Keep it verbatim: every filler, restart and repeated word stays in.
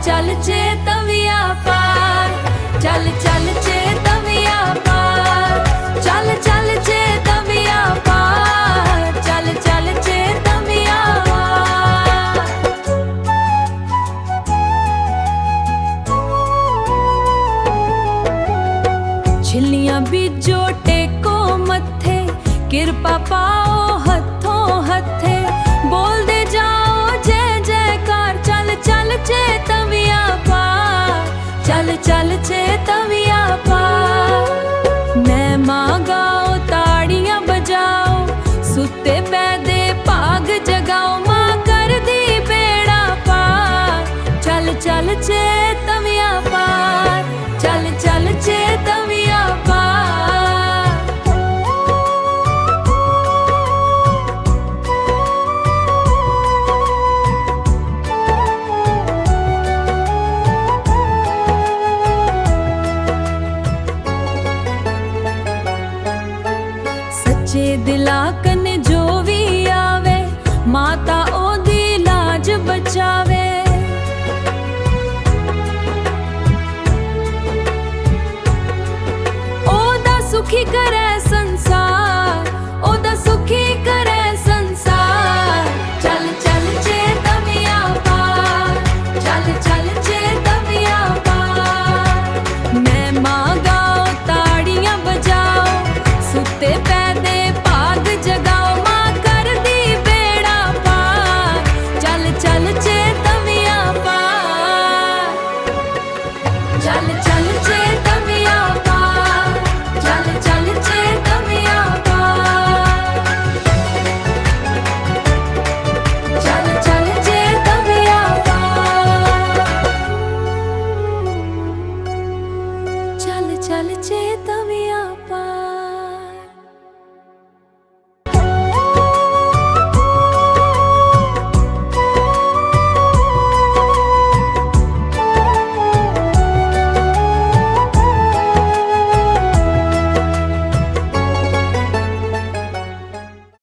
चल चेतविया पार, चल चल चेतविया पार, चल चल चेतविया पार, चल चल चेतविया पार। छिल्लियां बीजो, टेको मत्थे, किरपा पाओ हत्थों हत्थे, बोलदे जाओ जय जयकार। चल चल चेतविया पार, चल चल